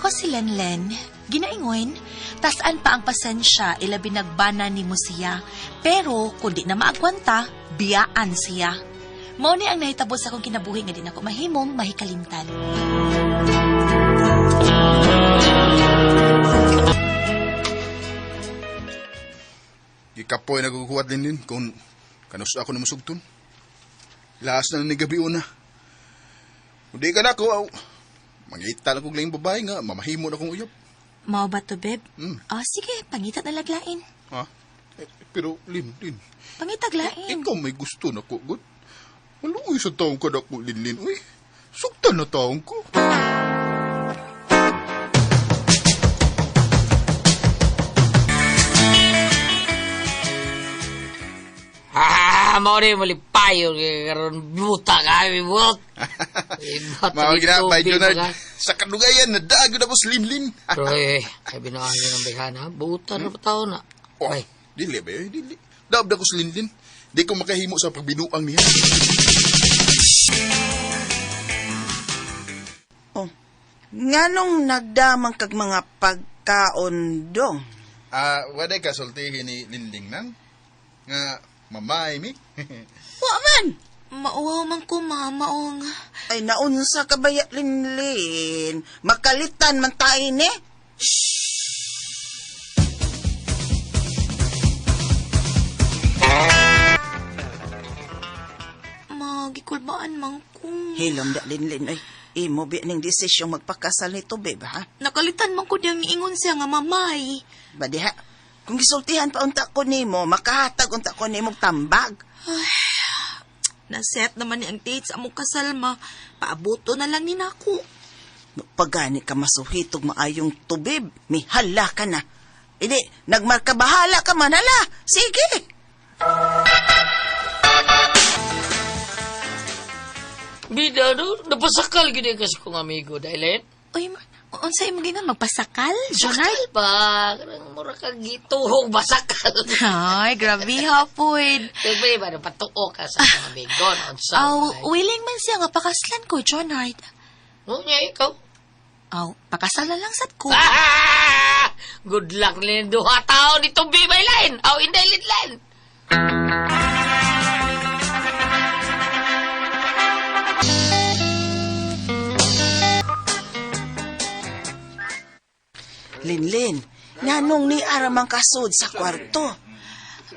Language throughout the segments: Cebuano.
Nako si Lenlen, ginaingon, tasaan pa ang pasensya ilabi nagbana ni mo siya. Pero kung di na maagwanta, biyaan siya. Mao ni ang nahitabo sa akong kinabuhi nga di nako mahimong mahikalimtan. Gikapoy nagkukuhat din kung kanus ako na masugton. Laas na ni gabi una. Kung di ka na ako, aw, mangita lang kong laing babae nga, mamahimo na kong uyab. Mao ba to, beb? Mm. Ah, sige, pangita na laglain. Ha? Eh, pero, Lin, Lin, Pangita lain. ikaw may gusto na ko, good. Maluoy sa taong ka na ko, Lin, Lin, uy. Sugtan na taong ko. Ah, mao ni malipayo kay karon buta ka buot. Mao gina, by Junard. Sa kadugayan, nadaag na ko si Lin, Lin. Pero eh, ay binuang ng bighana, buta na pa tao na. Oh, Ay, dili ba, eh, dili. Daab na ko si Lin, Lin. Di ko makahimo sa pagbinuang niya. Oh. Nganong nagdamang kag mga pagkaon dong? Ah, waday ka sultihin ni Linling nang nga mamay mi. Wa man! Mauwaw man ko, mama, ong. Ay naunsa ka ba ya, Linlin? Makalitan man tayo ni. Magikulbaan man ko. Hilom da Linlin oy. Imo bi ning desisyong magpakasal nito babe ha? Nakalitan man ko niyang ingon siya nga mamay. Badiha. Kung gisultihan pa unta ko nimo, makahatag unta ko nimo og tambag. Naset naman ni ang date sa among kasal, ma. Paabuto na lang ni nako. Pagani ka masuhitog maayong tubib, mihala ka na. Idi, nagmarkabahala ka man, hala. Sige. Bida no, napasakal gid kasi kong amigo dahil Uy, unsa imong gingon magpasakal, Jonard? Sakal ba? Kanang mura kang gituhong basakal. Ay, grabe hapon. Kaya ba, napatuo ka sa akong amigo? No, unsa? Aw, willing man siya nga pakaslan ko, Jonard. No, niya ikaw. Aw, pakasal na lang sad ko. Ah! Good luck ni duha tao nito Bibay line. Aw, inday line. Linlin, nganong ni aramang kasud sa kwarto?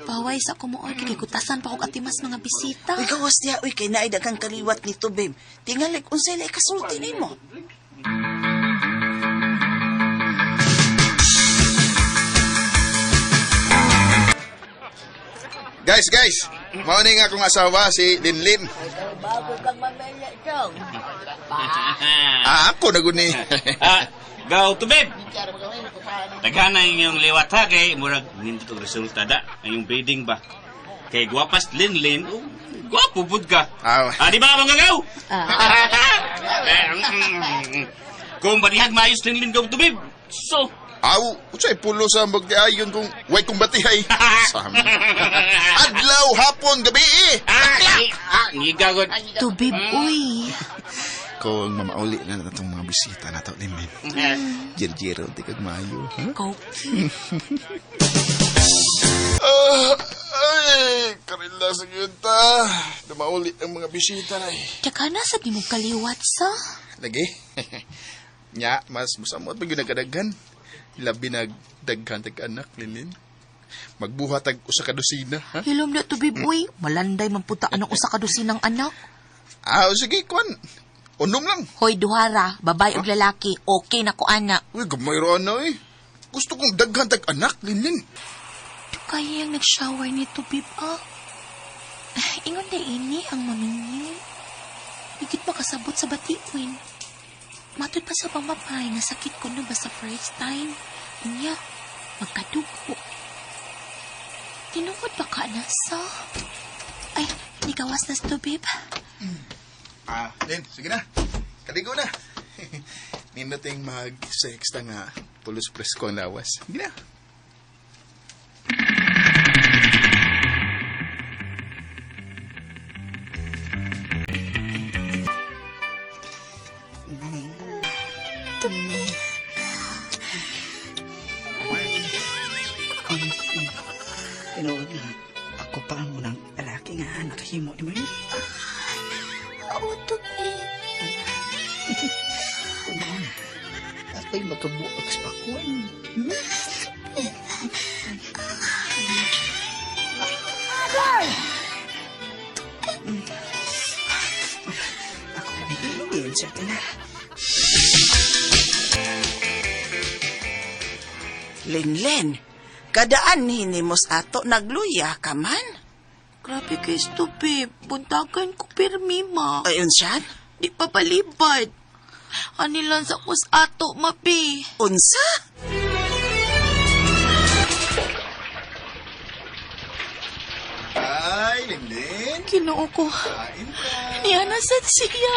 Paway sa kumuoy kay kutasan pa kog atimas mga bisita. Uy, gawas niya, uy, kay naay daghang kaliwat nito, babe. Tingalik, unsay lay kasulti nimo. Guys, guys, mao ni nga akong asawa si Linlin. Ah, ako na gud ni. Ah, gaw tubib. Daghan na inyong liwat ha kay murag nindot og resulta da ang inyong bidding ba. Kay gwapas Linlin, oh, gwapo pud ka. Ah. Ah, di ba mga gaw? Kung barihag maayos Linlin gaw tubib. So, Aw, unsay pulo sa magtiayon kung way kong batihay. Sam. Adlaw, hapon, gabi eh. ah, ngiga gud. Tubib, uy. Ko ang mamauli na natong mga bisita na to, Linlin. Jirjiro, di kag maayo. Ha? Go. Ah, ay, karila sa gyud ta. Dumauli ang mga bisita na eh. Tsaka na sa di mo kaliwat sa. Lagi. Nya, mas musamot pag yun nagkadaghan. Labi nagdaghan tag anak, Lilin. Magbuhat tag usa ka dosina, ha? Hilom na tubib, uy. Malanday man puta anong usa ka dosinang anak. Ah, o sige, kwan. Unom lang. Hoy, duhara, babae og lalaki, okay na ko ana. Uy, gamay ra na eh. Gusto kong daghan tag anak, Lilin. Kaya yung nag-shower ni tubib, ah. Ingon na ini ang maminyo. Higit makasabot sa batiwin. Matod pa sa pamapay, nasakit ko no ba sa first time. Unya, magkadugo. Tinuod ba ka na sa? Ay, nikawas na sa tubib. Ah, Lin, sige na. Kaligo na. Nindating mag-sex ta nga. Pulos presko ang lawas. Sige na. Tubib. pa ang unang lalaki nga nakahimo ni mo yun. Oo, tubib. Ako'y makabuak sa pakuan. Ako na insert na. Linlin, kadaan hinimos ato nagluya ka man. Grabe kay tubib. Buntagan ko pirmi, ma. Ayun siya. Di pa palibad. Anilan sa kus ato, mabi. Unsa? Ay, Linlin. Ginoo ko. Kain ka. Niya na sad siya.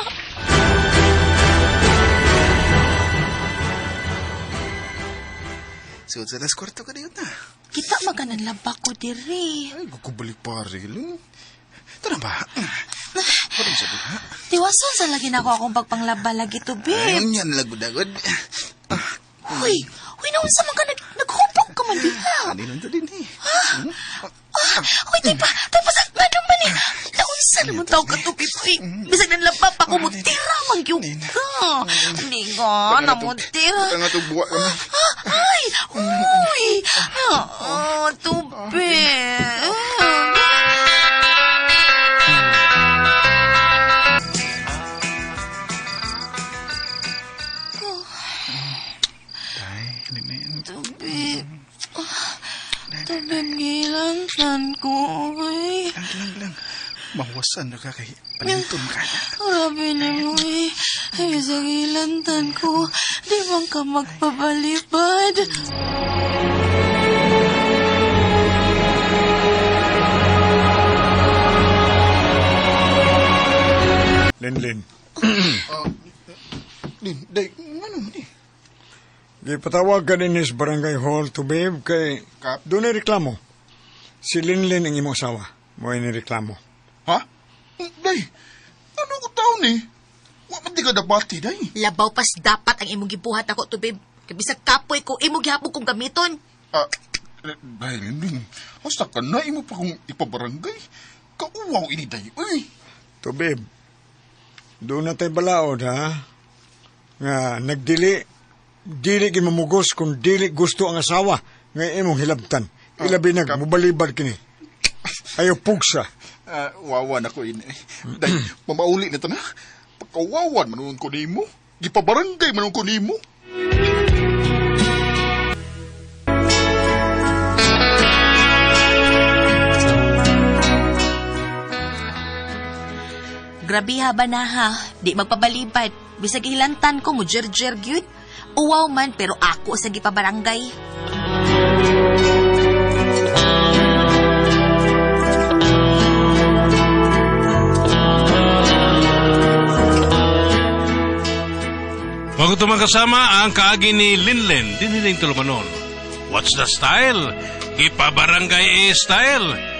Sud sa las kwarto ka na yun na. Kita maganan laba ko diri. Ay, gukubalik pare. Tara ba? Parang sabi ha? Tiwason sa lagi na ako akong pagpanglaba lagi to, babe. Ayun yan, lagod-agod. Huy, huy, naunsa man ka naghupok ka man diha. Ano lang din eh. Ah, huy, di pa, tapos ang ano man eh. Naunsa naman tao ka to, babe. Uy, bisag nanlaba pa ko, mutira man gyud ka. Hindi ka, namutira. Tanga to buwa ka man. Ah, ay, uy, ah, tubig. Ay, Linlin. Tubig. Tubig, gilantan ko, ay. Lang, lang, lang. Mahuwasan na ka kay palinton ka na. Grabe ni mo eh. Ay, sa gilantan ko, di man ka magpabalibad. Linlin, Lin, day, ano man eh? gipatawag ka din sa Barangay Hall to babe kay Kap? doon ay reklamo. Si Linlin ang imong asawa. Mo ni reklamo. Ha? Day, ano ko taon eh? Wa man di ka dapati, day. Labaw pas dapat ang imong gibuhat ako, tubig. Kay bisag kapoy ko, imong gihapon kong gamiton. Ah, day, Linlin. Basta ka na, imo pa kong ipabarangay. Kauwaw ini, day. Uy! To babe, doon na tayo balaod ha. Nga nagdili, dili gimamugos kung dili gusto ang asawa nga imong hilabtan. Ilabi nag mubalibad kini. Ayo pugsa. Ah, wawa na ko ini. Day, mamauli na ta na. Pagkawawan manunon ko nimo. Gipabarangay manunon ko nimo. Grabe ha ba na ha? Di magpabalibad. Bisag hilantan ko mo jer-jer gyud. Uwaw man pero ako sa gipabarangay. Bago ito kasama ang kaagi ni Linlin, diniling tulumanon. What's the style? Ipabarangay style.